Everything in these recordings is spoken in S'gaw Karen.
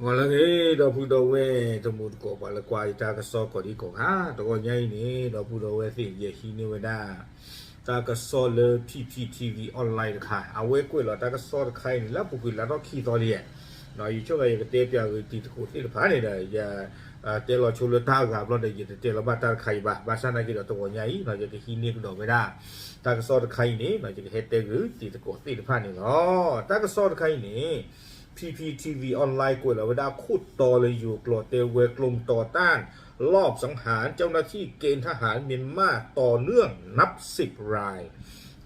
ဂီၤလၢအဂ့ၤ ဒီပုၢ်ဒီဝဲၢ်တံၤသကိး ပှၤလၢကွၢ်ယတၢ်ကစီၣ်ကိးဒံကိးဂၤ, တဂီၤညါအံၤန့ၣ် ဒီပုၢ်ဒီဝဲၢ်သ့ၣ် ယဟံးန့ၢ်ဝဲဒၣ် တၢ်ကစီၣ်လၢ P P T V online တခါ, အဝဲကွဲးလီၤတၢ်ကစီၣ်တခါအံၤန့ၣ် လၢအပူၤကွံာ်လါထီၣ်ခံသီလံ, ယဆိကမိၣ်ယကတဲပၠးဂ့ၤတံၤသကိးသ့ၣ်တဖၣ်န့ၣ်ဒီး ယ တဲလီၤဆိလၢတၢ်အဂၤဘျီဒီး ယတတဲလီၤဘၣ်တၢ်တခါအံၤဘၣ်. ဘၣ်ဆၣ်သနာ်က့ဒီး တဂီၤညါအံၤ ယကဟံးန့ၢ်ကဒီးဝဲဒၣ် တၢ်ကစီၣ်တခါအံၤန့ၣ် ယကဟဲတဲဂ့ၤတံၤသကိးသ့ၣ်တဖၣ်န့ၣ်လီၤ. တၢ်ကစီၣ်တခါအံၤန့ၣ် P P T V online ကွဲးလီၤဝဲဒၣ်ခိၣ်တီလၢယိၤကျိာ် တဲဝဲ กลุ่มต่อต้านลอบสังหารเจ้าหน้าที่เกณฑ์ทหารเมียนมาต่อเนื่องนับสิบราย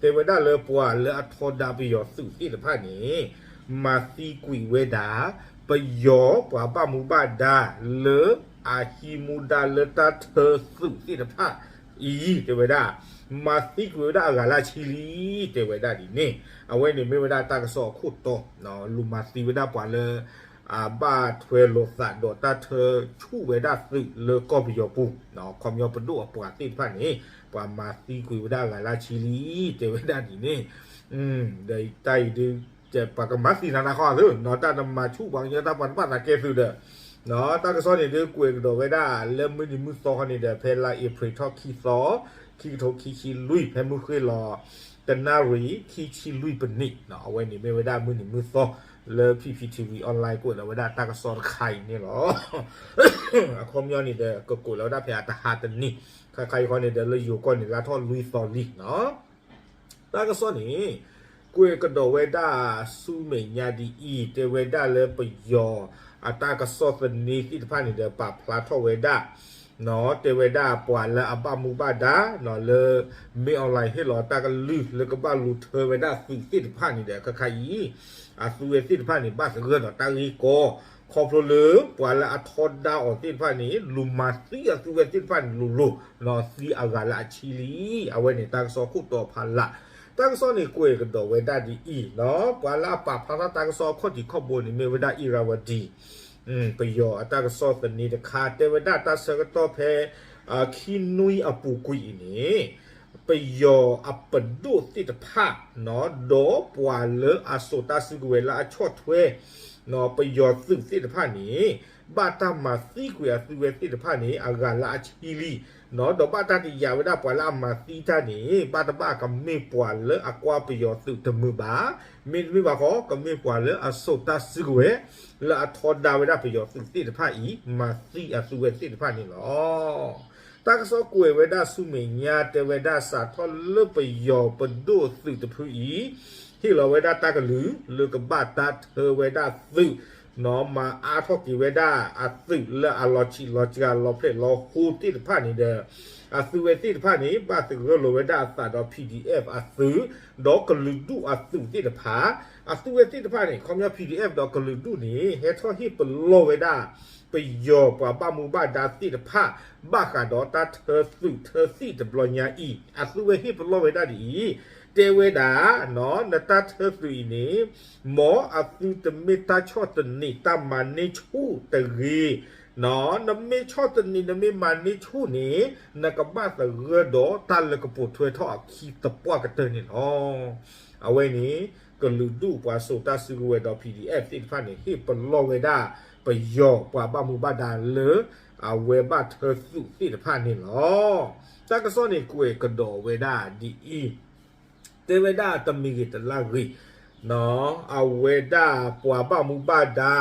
တဲဝဲဒၣ်လၢပှၤလၢအထီဒါပယီၤသုးသ့ၣ်တဖၣ်န့ၣ် မၤသံကွံာ်ဝဲဒၣ် ပယီၤပှၤဘၣ်မူဘၣ်ဒါ လၢအဟံးမူဒါလၢတၢ်ထၢသုးသ့ၣ်တဖၣ်အံၤ တဲဝဲဒၣ် မၤသံကွံာ်ဝဲဒၣ်အဂၤလၢအဆံလံ, တဲဝဲဒၣ်ဒ်န့ၣ်. အဝဲန့ၣ်မ့ၢ်ဝဲဒၣ်တၢ်ကစီၣ်အခိၣ်တီ, လူၤမၤသံဝဲဒၣ်ပှၤလၢ အဘၣ်ထွဲလိာ်သးဒီးတၢ်ထၢဆူၣ်ဝဲဒၣ်သုးလၢကီၢ်ပယီၤပူၤ, ခီပညီပဒိၣ်အပှၤသ့ၣ်တဖၣ်န့ၣ် ပှၤမၤသံကွံာ်ဝဲဒၣ်အဂၤလၢအဆံလံ, တဲဝဲဒၣ်ဒ်န့ၣ်. ဒီးတၢ်အံၤဒုး ပှၤကမၤသံနၤတၢ်ခီသုး, တၢ်တမၤဆူၣ်ပှၤကညီတၢ်ပှၤတဘၣ်သးကဲသုးဒီး တၢ်ကစီၣ်န့ၣ်ဒုးကွဲးကဒီးဝဲဒၣ်လၢမုၢ်နံၤမုၢ်သီခီန့ၣ်ဒီး ဖဲလါအ့ဖြ့ၣ်ထီၣ်ခံသီ, ခံကထိခံဆံလွံၢ် ဖဲမုၢ်ဃ့ၢ်လီၤ တနၣ်ရံၣ် ခံဆံလွံၢ်ပနံး, အဝဲန့ၣ်မ့ၢ်ဝဲဒၣ်မုၢ်နံၤမုၢ်သီ လၢ P P T V online ကွဲးလီၤဝဲဒၣ်တၢ်ကစီၣ်တခါအံၤန့ၣ်လီၤ. အခီပညီန့ၣ်ဒီး ကကွဲးလီၤဝဲဒၣ်ဖဲအတဟါတနံၤ, ခါခါအံၤဃီန့ၣ်ဒီး လၢယိၤကီၢ်န့ၣ် လါထီၣ်လွံၢ်သီလံ တၢ်ကစီၣ်န့ၣ် ကွဲးကဒီးဝဲဒၣ်ဆူမဲာ်ညါဒ်အံၤ, တဲဝဲဒၣ်လၢပယီၤအတၢ်ကစီၣ်သန့သ့ၣ်တဖၣ်န့ၣ်ဒီး ပာ်ဖျါထီၣ်ဝဲဒၣ် တဲဝဲဒၣ်ပှၤလၢအဘၣ်မူဘၣ်ဒါ လၢ မင်းအောင်လှိုင် ဟ့ၣ်လီၤတၢ်ကလုၢ်လၢကဘၣ်လူၤထၢဝဲဒၣ်သုးသ့ၣ်တဖၣ်န့ၣ်ဒီး ခါခါအံၤ အသုဝဲသ့ၣ်တဖၣ်န့ၣ် ဘၣ်သဂၢၢ်ဒီးတၢ်ဂ့ၢ်ကီ, ခီဖျိလၢပှၤလၢအထီဒါအီၤသ့ၣ်တဖၣ်န့ၣ် လူၤမၤသံအသုဝဲသ့ၣ်တဖၣ်န့ၣ်လိၤလိၤ, သံအဂၤလၢအဆံလံ, အဝဲန့ၣ်တၢ်ကစီၣ်ခိၣ်တီဖးလၢ်. တၢ်ကစီၣ်န့ၣ်ကွဲးကဒီးဝဲဒၣ်ဒ်အံၤ, ပှၤလၢအပာ်ဖျါထီၣ်တၢ်ကစီၣ်အခီၣ်ထံးခီၣ်ဘိန့ၣ် မ့ၢ်ဝဲဒၣ် Irrawaddy ပယီၤအတၢ်ကစီၣ်သန့တခါ တဲဝဲဒၣ်တၢ်ဆၢကတီၢ်ဖဲ ခံနွံအပူၤကွံာ်အံၤန့ၣ် ပယီၤအပဒိၣ်သ့ၣ်တဖၣ် ဒီးပှၤလၢအစိာ်တၢ်စုကဝဲၤလၢအဆီၣ်ထွဲ ပယီၤသုးသ့ၣ်တဖၣ်န့ၣ် ဘၣ်တၢ်မၤသံကွံာ်အသုဝဲသ့ၣ်တဖၣ်န့ၣ် အဂၤလၢအဆံလံ, ဒီးဘၣ်တၢ်တယာ်ဝဲဒၣ်ပှၤလၢအမၤသံတၢ်န့ၣ် ဘၣ်တဘၣ်ကမ့ၢ်ပှၤလၢအကွၢ်ပယီၤသုးတမုာ်ဘၣ်, မ့တမ့ၢ်ဘၣ်ဃီ ကမ့ၢ်ပှၤလၢအစိာ်တၢ်စုကဝဲၤ လၢအထီဒါဝဲဒၣ်ပယီၤသုးသ့ၣ်တဖၣ်အံၤ မၤသံအသုဝဲသ့ၣ်တဖၣ်န့ၣ်လီၤ. တၢ်ကစီၣ်ကွဲးဝဲဒၣ်ဆူမဲာ်ညါ တဲဝဲဒၣ်စးထီၣ်လၢပယီၤပဒိၣ်သုးတဖုအံၤ ဟ့ၣ်လီၤဝဲဒၣ်တၢ်ကလုၢ်လၢကဘၣ်တၢ်ထၢဝဲဒၣ်သုး မၤအါထီၣ်က့ၤဝဲဒၣ်အသုးလၢအလီၤဆံးလီၤစှၤလီၤဖျဲးလီၤဟိသ့ၣ်တဖၣ်န့ၣ်ဒီး အသုဝဲသ့ၣ်တဖၣ်န့ၣ် ဘၣ်သဂၢၢ်လိာ်ဝဲဒၣ်အသးဒီး P D F အသုး ဒီးကလုာ်ဒူၣ်အသုးသ့ၣ်တဖၣ်, အသုဝဲသ့ၣ်တဖၣ်န့ၣ် ခီပညီ P D F ဒီးကလုာ်ဒူၣ်န့ၣ် ဟဲထီၣ်ဟ့ၣ်ပလီၢ်ဝဲဒၣ် ပယီၤပှၤဘၣ်မူဘၣ်ဒါသ့ၣ်တဖၣ် ဘၣ်ဃးဒီးတၢ်ထၢသုးထၢသံၣ်တဘျီညါအံၤ အသုဝဲဟ့ၣ်ပလီၢ်ဝဲဒၣ်ဒ်အံၤ, တဲဝဲဒၣ် နတၢ်ထၢသုးအံၤန့ၣ် မ်အသုတမ့ၢ်တၢ်ဆီၣ်သနံးတၢ်မၤန့ၢ်ဆူၣ်တဂ့ၤ, နမ့ၢ်ဆီၣ်သနံး နမ့ၢ်မၤန့ၢ်ဆူၣ်န့ၣ် နကဘၣ်သဂၢၢ်ဒီးတၢ်လၢကပိာ်ထွဲထီၣ်အခံသပှၢ်ကတၢၢ်န့ၣ်လီၤ. အဝဲန့ၣ် ကလုာ်ဒူၣ်ပှၤစိာ်တၢ်စုကဝဲၤဒီး P D F သ့ၣ်တဖၣ်န့ၣ် ဟ့ၣ်ပလီၢ်ဝဲဒၣ် ပယီၤပှၤဘၣ်မူဘၣ်ဒါလၢ အဝဲဘၣ်ထၢသုးသ့ၣ်တဖၣ်န့ၣ်လီၤ. တၢ်ကစီၣ်န့ၣ်ကွဲးကဒီးဝဲဒၣ်ဒ်အံၤ, တဲဝဲဒၣ်တမံၤဂ့ၤတလၢ်ဂ့ၤ အဝဲဒၣ်ပှၤဘၣ်မူဘၣ်ဒါ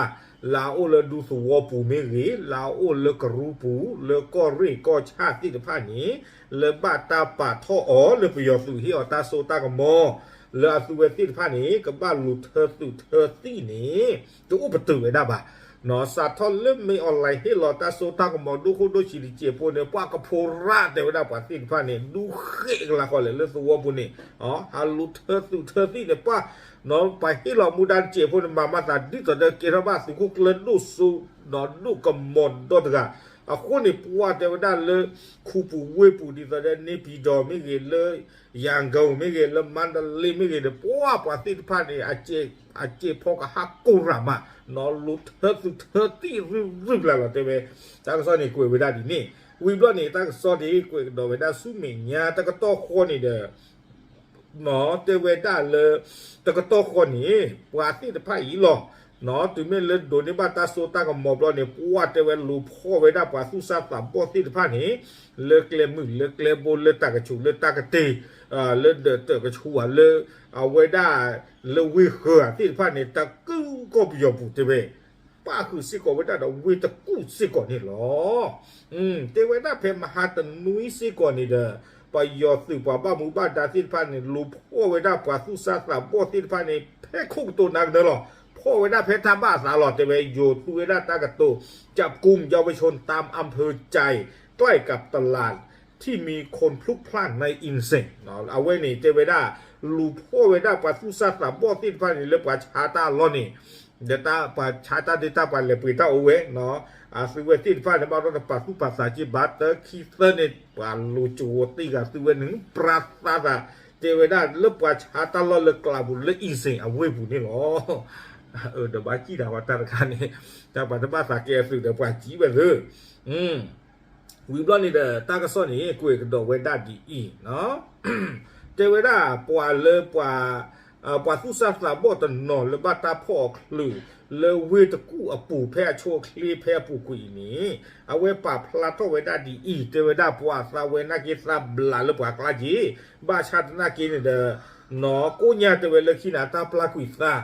လၢအအိၣ်လၢဒူသဝီပူၤမ့ၢ်ဂ့ၤ, လၢအအိၣ်လၢကရူၢ်ပူၤ, လၢကီၢ်ရ့ၣ်ကီၢ်ဆၣ်သ့ၣ်တဖၣ်န့ၣ် လၢဘၣ်တၢ်ပာ်ထီၣ်အီၤလၢပယီၤသုးဟ့ၣ်အီၤတၢ်စိတၢ်ကမီၤ လၢအသုဝဲသ့ၣ်တဖၣ်န့ၣ် ကဘၣ်လူၤထၢသုးထၢသံၣ်န့ၣ် တအိၣ်ပတုာ်ဝဲဒၣ်ဘၣ်. စးထီၣ်လၢမ့ၢ် online ဟ့ၣ်လီၤတၢ်စိတၢ်ကမီၤဒိၣ်ခိၣ်ဒိၣ်ဆံးတစဲးဖိန့ၣ် ပှၤကဖိရၣ်တဲဝဲဒၣ်ပှၤသ့ၣ်တဖၣ်န့ၣ် ဒူဃဲးကလၤဃီလဲၣ်လၢသဝီပူၤန့ၣ် ဟးလူၤထၢသုးထၢသံၣ်န့ၣ် ပှၤ ပှၤဟ့ၣ်လီၤမူဒါတစဲးဖိန့ၣ် မၤမၤသးဒ်သိးဒီးကဲထီၣ်ဘၣ် သုးခိၣ်ကျၢၢ်ဒိၣ်စိ ဒိၣ်ကမီၤဒီတဂၤ အဃိန့ၣ် ပှၤတဲဝဲဒၣ်လၢ ခူပူၤဝ့ၢ်ပူၤ ဒ်သိးဒီး နေပြည်တော် မ့ၢ်ဂ့ၤ လၢ ရန်ကုန် မ့ၢ်ဂ့ၤ လၢ မန္တလေး မ့ၢ်ဂ့ၤဒီး ပှၤ ပှၤသ့ၣ်တဖၣ်န့ၣ် အစဲးဖိကဟးကိးရၤမး လူၤထၢသုးထၢသံၣ်ရုၢ်ရုၢ်ပျၢ်လီၤ တဲဝဲ တၢ်ကစီၣ်န့ၣ်ကွဲးဝဲဒၣ်ဒ်န့ၣ် ဝံၤဘျီန့ၣ် တၢ်ကစီၣ်ဒ်ကွဲးကဒီးဝဲဒၣ်ဆူမဲာ်ညါ တကတီၢ်ဃီန့ၣ်ဒီး တဲဝဲဒၣ်လၢ တကတီၢ်ဃီန့ၣ် ပှၤသ့ၣ်တဖၣ်အံၤလီၤ တုၤမ့ၢ်လၢဒိးန့ၢ်ဘၣ်တၢ်စိတၢ်ကမီၤဘျီန့ၣ် ပှၤတဲဝဲလူၤဖီၣ်ဝဲဒၣ်ပှၤသူၣ်စၢ်သးဘီၣ်သ့ၣ်တဖၣ်န့ၣ် လၢကျဲမုၢ်လၢကျဲဘိ လၢတၢ်ကဆူးလၢတၢ်ကတ့ၢ် လၢဒၢးတၢးကဆူးဧါ လၢအဝဲဒၣ် လၢဝ့ၢ်ဃၢၤသ့ၣ်တဖၣ်န့ၣ် တၢ်ကုၢ်ကီၢ်ပယီၤပူၤတဲဝဲ ပၣ်ဃုာ်စ့ၢ်ကီးဝဲဒၣ်ဒီးဝ့ၢ်တကူၣ်စ့ၢ်ကီးန့ၣ်လီၤ. တဲဝဲဒၣ်ဖဲမဟါတနွံစ့ၢ်ကီးန့ၣ်ဒီး ပယီၤသုးပှၤဘၣ်မူဘၣ်ဒါသ့ၣ်တဖၣ်န့ၣ် လူၤဖီၣ်ဝဲဒၣ်ပှၤသူၣ်စၢ်သးဘီၣ်သ့ၣ်တဖၣ်န့ၣ် ဖဲခိၣ်ကတိၤနၤကနၢလီၤ. ဖီၣ်ဝဲဒၣ်ဖဲတၢ်ဘၣ်အသးလီၤ တဲဝဲ ယိၤသူဝဲဒၣ်တၢ်ကတိၤ จับกุมเยาวชนตามอำเภอใจ ใกล้กับตลาดที่มีคนพลุกพล่านในอินเสง အဝဲန့ၣ်တဲဝဲဒၣ် လူၤဖီၣ်ဝဲဒၣ်ပှၤသူၣ်စၢ်သးဘီၣ်သ့ၣ်တဖၣ်န့ၣ် လၢပှၤဆါတၢ်အလီၢ်န့ၣ် ဒီးတၢ်ပှၤဆါတၢ်ဒုးတၢ်ပှၤလဲၤပှ့ၤတၢ်အိၣ်ဝဲ အသုဝဲသ့ၣ်တဖၣ်န့ၣ် ဘၣ်ဒီးတပာ်သူၣ်ပာ်သးက့ၤဘၣ် တၢခံသၢန့ၣ် ပှၤလူၤကဝီၤတ့ၢ်ဂၤသုဝဲန့ၣ် ပြါသးသး တဲဝဲဒၣ်လၢပှၤဆါတၢ်လီၢ်လၢကျးပူၤလၢအံၤစ့ၣ်အဝ့ၢ်ပူၤန့ၣ်လီၤ. ဒီးဘၣ်စံၣ်တၢ်ဝဲတၢ်တခါန့ၣ် တၢ်ပှၤတဘၣ်သးကဲအသုးဒီးပှၤစံၣ်ဝဲသု ဝံၤဘျီန့ၣ်ဒီး တၢ်ကစီၣ်န့ၣ် ကွဲးကဒီးဝဲဒၣ်ဒ်အံၤ, တဲဝဲဒၣ်ပှၤလၢပှၤ ပှၤသူၣ်စၢ်သးဘီၣ်တနီၤလၢဘၣ်တၢ်ဖီၣ်အီၤချုး လၢဝ့ၢ်တကူၣ်အပူၤဖဲအဆိအချ့ဖဲအပူၤကွံာ်အံၤန့ၣ် အဝဲပာ်ဖျါထီၣ်ဝဲဒၣ်ဒ်အံၤ, တဲဝဲဒၣ်ပှၤသးဝဲနာ်က့သးဘျးလၢပှၤကျါက့ၤ, ဘၣ်ဆၣ်သနာ်က့န့ၣ်ဒီး နီၢ်ကိညါတဲဝဲလၢခံန့ၣ် အတၢ်ပျၢ်ကွံာ်သး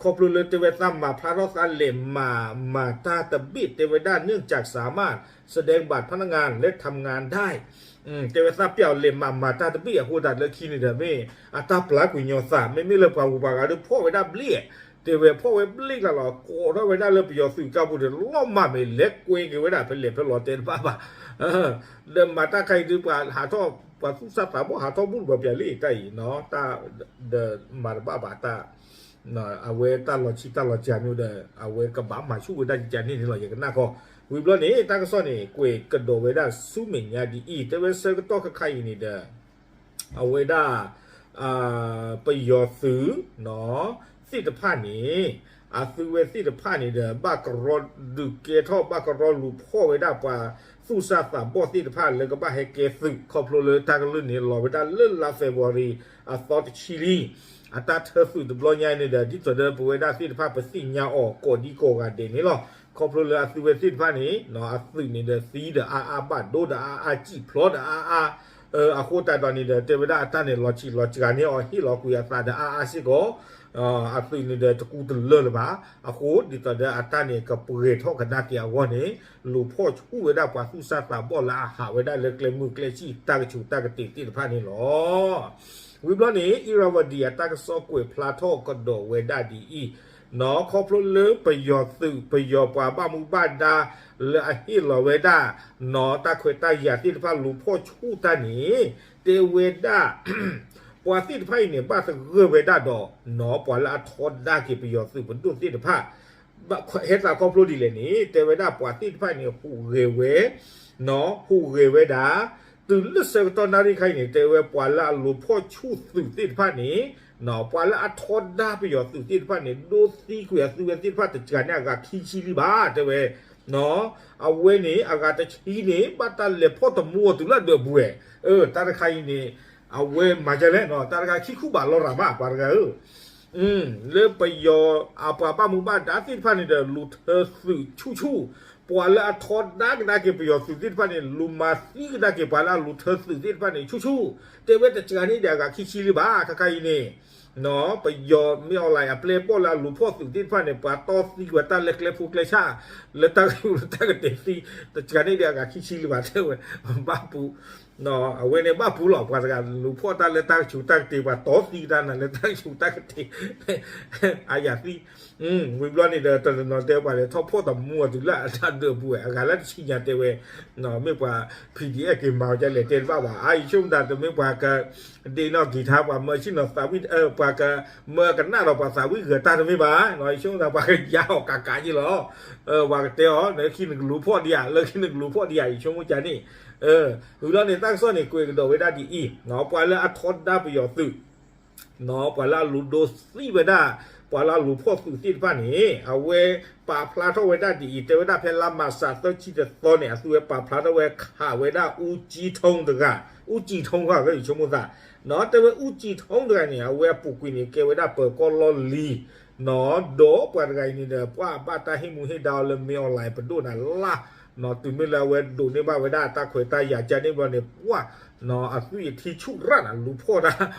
ခီဖျိလၢတဲဝဲသးမၤဖျါထီၣ်သးလဲၤမၤ မၤတၢ်တဘ့ၣ် တဲဝဲဒၣ် เนื่องจากสามารถแสดงบัตรพนักงานและทำงานได้ တဲဝဲသးပျၢ်အီၤလဲၤမၤမၤတၢ်တဘ့ၣ်အဃိသတးလၢခံန့ၣ်ဒီး မ့ၢ်အတၢ်ပျၢ်ကွံာ်ညီသး မ့မ့ၢ်လၢပှၤဂုၤပှၤဂၤဒီးဖီၣ်ဝဲဒၣ်ဘျ့ၣ် တဲဝဲဖီၣ်ဝဲဘျ့ၣ်ကျါလီၤ ကိးထီၣ်ဝဲဒၣ်လၢပယီၤသုးကၢ်ပူၤဒီး လီၤမၢ်မ့ၢ်လဲၤကွဲက့ၤဝဲဒၣ် ဖဲလဲၣ်ဖဲလဲၣ်တဲတဘၣ်ဘၣ် ဒီးမၤတၢ်ခါအံၤဒုးပှၤဟးထီၣ် ပှၤသူၣ်စၢ်သးဘီၣ်ဟးထီၣ်ဘူၣ်တဘၣ်ပျၢၤလံတၢ်အံၤ တၢ် ဒီးမၤတဘၣ်ဘၣ်တၢ် အဝဲတၢ်လီၤဆံတၢ်လီၤစှၤမ့ၢ်ဒီး အဝဲကဘၣ်မၤဆူၣ်ဝဲဒၣ်ကကန့ၣ်န့ၣ်လီၤ ယကနၣ်ဃီ. ဝံၤဘျီန့ၣ် တၢ်ကစီၣ်န့ၣ် ကွဲးကဒီးဝဲဒၣ်ဆူမဲာ်ညါဒ်အံၤ တဲဝဲဆၢကတီၢ်ခါခါအံၤန့ၣ်ဒီး အဝဲဒၣ် ပယီၤသုး သ့ၣ်တဖၣ်န့ၣ် အသုဝဲသ့ၣ်တဖၣ်န့ၣ်ဒီး ဘၣ်ကရီဒုးကဲထီၣ် ဘၣ်ကရီလူၤဖီၣ်ဝဲဒၣ်ပှၤသူၣ်စၢ်သးဘီၣ်သ့ၣ်တဖၣ်လၢကဘၣ်ဟဲကဲသုး ခီဖျိလၢတၢ်ကလုၢ်န့ၣ် လီၤဝဲဒၣ်လၢလါ February အသီတဆံလံ အတၢ်ထၢသုးတဘျီညါန့ၣ်ဒီး ဒ်သိးဒီးပဝဲဒၣ်သ့ၣ်တဖၣ်ပသ့ၣ်ညါအီၤကိးဒံကိးဂၤဒဲးန့ၣ်လီၤ. ခီဖျိလၢအသုဝဲသ့ၣ်တဖၣ်န့ၣ် အသုးန့ၣ်ဒီးသံဒီးအါအါ ဘၣ်ဒိဒီးအါအါ စံၣ်ဖျိဒီးအါအါ အဃိသတးဒီးန့ၣ်ဒီး တဲဝဲဒၣ်အတၢ်န့ၣ်လီၤဆံးလီၤစှၤန့ၢ်အီၤ ဟ့ၣ်လီၤကွံာ်အသးဒီးအါအါစ့ၢ်ကီး အသုးန့ၣ်ဒီးတကူတလၢလၢၤဘၣ်. အဃိဒ်သိးဒီးအတၢ်န့ၣ်ကပှဲၤထီၣ်ကဒါက့ၤအဂီၢ်န့ၣ် လူၤဖီၣ်ဆူၣ်ဝဲဒၣ်ပှၤသူၣ်စၢ်သးဘီၣ်လၢအဟးဝဲဒၣ်လၢကျဲမုၢ်ကျဲဆံၣ်တၢ်ကဆူးတၢ်ကတ့ၤသ့ၣ်တဖၣ်န့ၣ်လီၤ. ဝံၤဘျီန့ၣ် Irrawaddy အတၢ်ကစီၣ်ကွဲးဖျါထီၣ်ကဒီးဝဲဒၣ်ဒ်အံၤ, နီၢ်ခီဖျိလၢပယီၤသုး ပယီၤပှၤဘၣ်မူဘၣ်ဒါ လၢအဟ့ၣ်လီၤဝဲဒၣ် နီၢ်တၢ်ခွဲးတၢ်ယာ်သ့ၣ်တဖၣ်လူၤဖီၣ်ဆူၣ်တၢ်န့ၣ် တဲဝဲဒၣ် ပှၤသ့ၣ်တဖၣ်အံၤန့ၣ် ဘၣ်သဂၢၢ်ဝဲဒၣ်ဒီး နီၢ်ပှၤလၢအထီဒါက့ၤပယီၤသုးပဒိၣ်သ့ၣ်တဖၣ် ဟဲသးခီဖျိဒ်လဲၣ်န့ၣ် တဲဝဲဒၣ်ပှၤသ့ၣ်တဖၣ်န့ၣ် ဟူးဂဲၤဝဲ နီၢ် ဟူးဂဲၤဝဲဒၣ် တုၤလၢဆၢကတီၢ်နၣ်ရံၣ်ခါအံၤန့ၣ် တဲဝဲပှၤလၢအလူၤဖီၣ်ဆူၣ်သုးသ့ၣ်တဖၣ်န့ၣ် နီၢ် ပှၤလၢအထီဒါပယီၤသုးသ့ၣ်တဖၣ်န့ၣ် ဒိသံကွံာ်အသုဝဲသ့ၣ်တဖၣ်တစှၤန့ၣ် အဂၤခံဆံလံဘၣ် တဲဝဲ နီၢ် အဝဲန့ၣ် အဂၤတဆံန့ၣ် ဘၣ်တၢ်လဲၤဖီၣ်တမူအီၤတုၤလၢအဒၢးပူၤဝဲ တၢ်တခါအံၤန့ၣ် အဝဲမၤဒ်လဲၣ် တၢ်တခါခံခူဘၣ်လီၤရၤမး ပှၤတဂၤဧၢ လၢပယီၤအပှၤဘၣ်မူဘၣ်ဒါသ့ၣ်တဖၣ်န့ၣ်ဒီး လူၤထၢသုးဆူၣ်ဆူၣ်, ပှၤလၢအထီဒါကဒါက့ၤပယီၤသုးသ့ၣ်တဖၣ်န့ၣ် လူၤမၤသံကဒါက့ၤပှၤလၢအလူၤထၢသုးသ့ၣ်တဖၣ်န့ၣ်ဆူၣ်ဆူၣ်, တဲဝဲတစှၤန့ၣ်ဒီးအဂၤခံဆံလံဘၣ် ခါခါအံၤန့ၣ် ပယီၤမ့ၢ်အီၤလၢအပျဲၢ်ဘီၣ်လၢအလူၤဖီၣ်သုးသ့ၣ်တဖၣ်န့ၣ် ပှၤတီသံကွံာ်တၢ်လၢကျဲဖိကျဲဆၣ် လၢတၢ်ကလူၤလၢတၢ်ကတဲာ်သံ, တစှၤန့ၣ်ဒီးအဂၤခံဆံလံဘၣ် တဲဝဲ, ဘၣ်ပူၤ အဝဲန့ၣ်ဘၣ်ပူၤလီၤ ပှၤတဂၤလူၤဖီၣ်တၢ်လၢတၢ်ကဆူးတၢ်ကတ့ၤ ပှၤတီသံတၢ်နၤလၢတၢ်ကဆူးတၢ်ကတ့ၤ အယၤသံ, ဝံၤဘျီန့ၣ်ဒီး တနီၤနီၤတဲပှၤဒီး ထီၣ်ဖီၣ်တမူအီၤတုၤလၢအတၢ်ဒၢးပူၤဝဲ အဂၤလၢတဆံညါတဲဝဲ, မ့ၢ်ပှၤ PDF က့ၤမၤအီၤဒ်လဲၣ်တဲတဘၣ်ဘၣ်, အါ ယဆိကမိၣ်သးတမ့ၢ်ပှၤက ဒ့နီၣ်ကံၤထါ ပှၤမၢဆ့ၣ်နီၤသးဝံၣ် ပှၤကမၢကနၣ်ဒီးပှၤသးဝံၣ်ဂၢၤတၢ်တမ့ၢ်ဘၣ်, ယဆိကမိၣ်သးပှၤကယါအီၤကးကးယ့ၢ်လီၤ, ပှၤကတဲအီၤ လၢခံနကလူၤဖီၣ်ဒံးဧါ လၢခံနကလူၤဖီၣ်ဒံးဧါ ယဆိကမိၣ်ကန့ၣ်, ဝံၤလီၤန့ၣ် တၢ်ကစီၣ်န့ၣ် ကွဲးကဒီးဝဲဒၣ်ဒ်အံၤ, ပှၤလၢအထီဒါပယီၤသုး ပှၤလၢအလူၤဒိသံဝဲဒၣ် ပှၤလၢအလူၤဖီၣ်သုးသ့ၣ်တဖၣ်န့ၣ် အဝဲပာ်ဖျါထီၣ်ဝဲဒၣ်ဒ်အံၤ, တဲဝဲဒၣ်ဖဲလါမၢ်ၡးသၢဆံတသီန့ၣ် အသုဝဲပာ်ဖျါထီၣ်ဝဲခးဝဲဒၣ် ဦးကြီးထွန်း တဂၤ, ဦးကြီးထွန်း တဂၤ ယဆိကမိၣ်သး, တဲဝဲ ဦးကြီးထွန်း တဂၤန့ၣ် အဝဲအပူၤကွံာ်န့ၣ် ကဲဝဲဒၣ်ပၢၤကီၢ်လီၢ်လံၤ ဒီးပှၤတဂၤအံၤန့ၣ်ဒီး ပှၤဘၣ်တၢ်ဟ့ၣ်မူဟ့ၣ်ဒါအီၤလၢ မင်းအောင်လှိုင် ပဒိၣ်နၤလၢ်, တုၤမ့ၢ်လၢအဝဲဒိးန့ၢ်ဘၣ်ဝဲဒၣ်တၢ်ခွဲးတၢ်ယာ်ကန့ၣ်ဘျီန့ၣ် ပှၤ အသွံၣ်အထံဆူၣ်ရၣ်နၤ လူၤဖီၣ်တၢ်,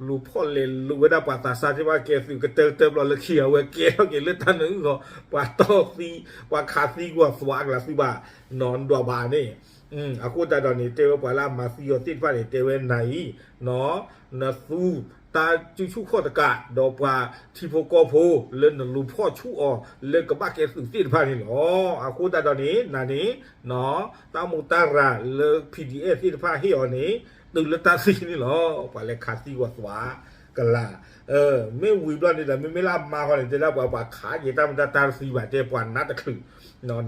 လူၤဖီၣ်လဲၤလူၤဝဲဒၣ်ပှၤသးစၢ်သ့ၣ်တဖၣ်ကဲသုးကတၢၢ်ကတၢၢ်ဘျီလၢခံ အဝဲကဲထီၣ်က့ၤလၢတၢ်နၢအုၣ်ဃီ ပှၤတီၢ်သံ ပှၤခးသံကွၢ်သွးအကျါသုဘၣ် နဒွးဘၣ်န့ၣ် အဃိသတးဒီးန့ၣ် တဲဝဲပှၤလၢအမၤသံအီၤသ့ၣ်တဖၣ်န့ၣ် တဲဝဲနၤအံၤ နသူတၢ်စုဆူၣ်ခီၣ်တကး ဒီးပှၤထံဖိကီၢ်ဖိလၢနလူၤဖီၣ်ဆူၣ်အီၤလၢကဘၣ်ကဲသုးသ့ၣ်တဖၣ်န့ၣ်လီၤ. အဃိသတးဒီးန့ၣ် နၤန့ၣ် တၢ်မူတၢ်ရၤလၢ PDF သ့ၣ်တဖၣ်ဟ့ၣ်အီၤန့ၣ် တုၤလၢတၢ်သံန့ၣ်လီၤ. ပှၤလဲၤခးသံကွၢ်သွးကလၤ မ့ၢ်ဝံၤဘျီန့ၣ်ဒီး မ့မ့ၢ်လၢအမါဃီန့ၣ် တဲဒၣ်ပှၤ ပှၤခးက့ၤတၢ်မတၤတၢ်တသံဘၣ် တဲပှၤနးတချုး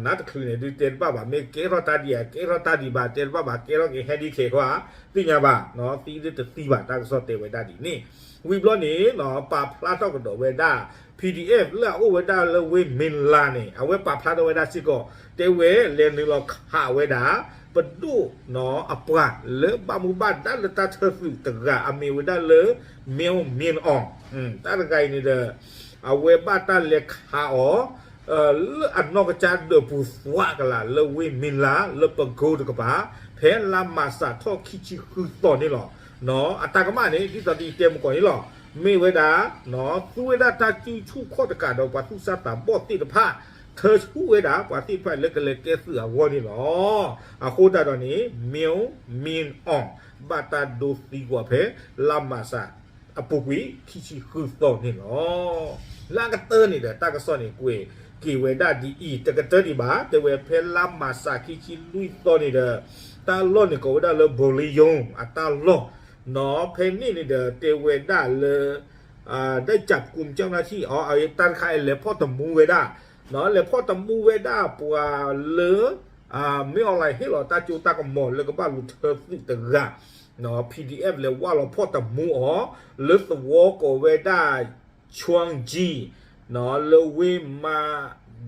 နးတချုးန့ၣ် ဒုးတဲတဘၣ်ဘၣ် မ့ၢ်ကဲထီၣ်တၢ်ဒံးဧါ ကဲထီၣ်တၢ်ဒံးဘၣ် တဲတဘၣ်ဘၣ် ကဲထီၣ်က့ၤဟဲဒ်ခဲးခီဧါ သ့ၣ်ညါဘၣ် သံဒ်တသံဘၣ် တၢ်ကစီၣ်တဲဝဲဒၣ်ဒ်န့ၣ် ဝံၤဘျီန့ၣ် ပာ်ဖျါထီၣ်ကဒီးဝဲဒၣ် PDF လၢအအိၣ်ဝဲဒၣ်လၢဝ့ၢ်မ့လါန့ၣ် အဝဲပာ်ဖျါထီၣ်ဝဲဒၣ်စ့ၢ်ကီး တဲဝဲလဲၤနုာ်လီၤခးဝဲဒၣ် ပဒိၣ်အပှၤလၢဘၣ်မူဘၣ်ဒါလၢတၢ်ထၢသုးတဂၤ အမ့ၢ်ဝဲဒၣ်လၢ မ့ၢ်မ့ၢ်အီၤ တၢ်တဂၤအံၤန့ၣ်ဒီး အဝဲဘၣ်တၢ်လဲၤခးအီၤ လၢအနီၢ်ကစၢ်ဒၢးပူၤသွးကလး လၢဝ့ၢ်မ့လါ လၢပကိတကပၤ ဖဲလါမၢ်ၡးထီၣ်ခံဆံဃုသီန့ၣ်လီၤ. အတၢ်ကမၣ်န့ၣ် ဒ်သိးဒ်တဲမကီၢ်န့ၣ်လီၤ. မ့ၢ်ဝဲဒၣ် သူဝဲဒၣ်တၢ်စုဆူၣ်ခီၣ်တကးဒီးပှၤသူၣ်စၢ်သးဘီၣ်သ့ၣ်တဖၣ် ထၢဆူၣ်ဝဲဒၣ်ပှၤသ့ၣ်တဖၣ်လၢကလဲၤကဲသုးအဂီၢ်န့ၣ်လီၤ. အဃိသတးဒီးန့ၣ် မ့ၢ်မ့ၢ်အီၤ ဘၣ်တၢ်ဒိသံကွံာ်ဖဲ လါမၢ်ၡး အပူၤကွံာ် ခံဆံဃုသီန့ၣ်လီၤ. လၢအကတၢၢ်န့ၣ်ဒီး တၢ်ကစီၣ်န့ၣ် ကွဲးက့ၤဝဲဒၣ်ဒ်အံၤ တကတၢၢ်ဒံးဘၣ် တဲဝဲဖဲလါမၢ်ၡးခံဆံလွံၢ်သီန့ၣ်ဒီး တၢ်လီၢ်န့ၣ်ကိးဝဲဒၣ်လၢ ဘိၤလ့ယိၤ အတၢ်လီၢ် ဖဲန့ၣ်န့ၣ်ဒီး တဲဝဲဒၣ်လၢ ဒၢကၠးကူမကၠီၣ်နၢ်ထံၣ်အီၤ တၢ်တခါအံၤလဲၤဖီၣ်တမူဝဲဒၣ် လဲၤဖီၣ်တမူဝဲဒၣ်ပှၤလၢ မ့ၢ်အီၤလၢဟ့ၣ်လီၤတၢ်ကၠိတၢ်ကမီၤလၢကဘၣ်လူၤထၢသုးတဂၤ PDF လဲၤဝၢ်လီၤဖီၣ်တမူအီၤ လၢသဝီကိးဝဲဒၣ် ချွင်းကံ လၢဝ့ၢ်မါ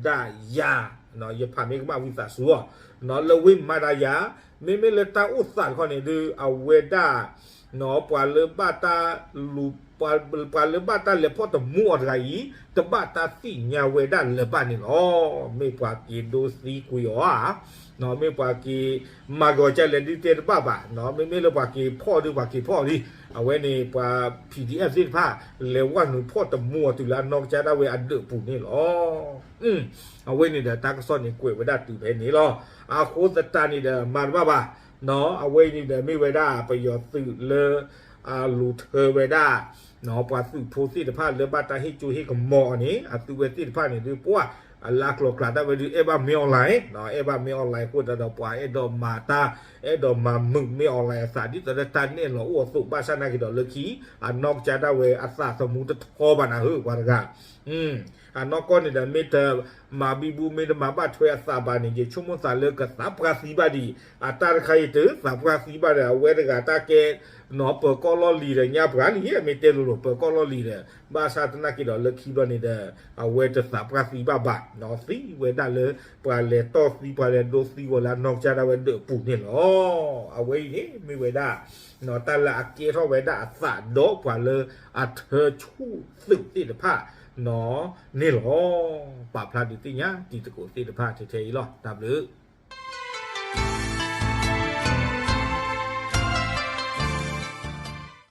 ဒၤယၤ ယဖးမ့ၢ်ကမၣ်ဝံသးစူၤအီၤ လၢဝ့ၢ်မါဒၤယၤ မ့မ့ၢ်လၢတၢ်အိၣ်သးတခီန့ၣ်ဒုး အဝဲဒၣ် ပှၤလၢဘၣ်တၢ်လူၤ ပှၤလၢဘၣ်တၢ်လဲၤဖီၣ်တမူအီၤတဂၤအံၤ တဘၣ်တၢ်သ့ၣ်ညါဝဲဒၣ်လၢၤဘၣ်န့ၣ်လီၤ. မ့ၢ်ပှၤက့ၤဒိသံကွံာ်အီၤဧါ မ့ၢ်ပှၤက့ၤမၤဂီၤကလဲၣ်ဒုးတဲတဘၣ်ဘၣ် မ့မ့ၢ်လၢပှၤက့ၤဖီၣ်ဒုးပှၤက့ၤဖီၣ်လံ အဝဲန့ၣ်ပှၤ PDF သ့ၣ်တဖၣ် လဲၤဝၢ်နုာ်ဖီၣ်တမူအီၤတုၤလၢအနီၢ်ကစၢ်ဒၣ်ဝဲအဒၢးပူၤန့ၣ်လီၤ. အဝဲန့ၣ်ဒီးတၢ်ကစီၣ်န့ၣ်ကွဲးဝဲဒၣ်တုၤဖဲန့ၣ်လီၤ. အဃိသတးန့ၣ်ဒီးမၤတဘၣ်ဘၣ် အဝဲအံၤန့ၣ်ဒီးမ့ၢ်ဝဲဒၣ်ပယီၤသုးလၢ လူၤထၢဝဲဒၣ် ပှၤသုးဖိသ့ၣ်တဖၣ်လၢဘၣ်တၢ်ဟ့ၣ်ကၠိဟ့ၣ်ကမီၤအီၤန့ၣ် အသုဝဲသ့ၣ်တဖၣ်န့ၣ်ဒုးပှၢ် အလၢအကျိၤကျါဒၣ်ဝဲဒုးအဲၣ်ဘၣ်မ့ၢ်အီၤလၢ အဲၣ်ဘၣ်မ့ၢ်အီၤလၢအဃိသတးဒီးပှၤအဲၣ်ဒိးမၤတၢ် အဲၣ်ဒိးမၤမုာ်မ့ၢ်အီၤလၢအသး ဒ်သိးလၢတၢ်နဲၣ်လီၤအိၣ်အသိး ဘၣ်ဆၣ်နာ်က့ၤဒီးလၢခံ အနီၢ်ကစၢ်ဒၣ်ဝဲအသးသမူတထီဘၣ်နၤဧၢ ပှၤတဂၤ အနီၢ်ကီၢ်န့ၣ်ဒီး မ့ၢ်တမၤဘံဘူ မ့ၢ်တမၤဘၣ်ထွဲအသးဘၣ်န့ၣ် ယဆိကမိၣ်သးလၢကသးပှၢ်သံဘၣ်ဒံး အတၢ်တခါအံၤတသးပှၢ်သံဘၣ်ဒီး အဝဲတဂၤတၢ်ကဲ ပၢၤကီၢ်လီၢ်လံၤဒီးညါပှၤလံ မ့ၢ်တဲလိၤလိၤ ပၢၤကီၢ်လီၢ်လံၤဒီး ဘၣ်ဆၣ်သနာ်က့ၤဒီးလၢခံဘျီန့ၣ်ဒီး အဝဲတသးပှၢ်သံဘၣ်ဘၣ် သံဝဲဒၣ်လၢ ပှၤလဲၤတီၢ်သံ ပှၤလဲၤဒိသံဝဲလၢအနီၢ်ကစၢ်ဒၣ်ဝဲဒၢးအပူၤန့ၣ်လီၤ. အဝဲအံၤန့ၣ် မ့ၢ်ဝဲဒၣ် တၢ်လၢအကဲထီၣ်ဝဲဒၣ်အသးဒီးပှၤလၢအထၢဆူၣ်သုးသ့ၣ်တဖၣ် န့ၣ်လီၤ. ပာ်ဖျါဒုးသ့ၣ်ညါတံၤသကိးသ့ၣ်တဖၣ်ထဲထဲအံၤလီၤ. တၢ်ဘျုး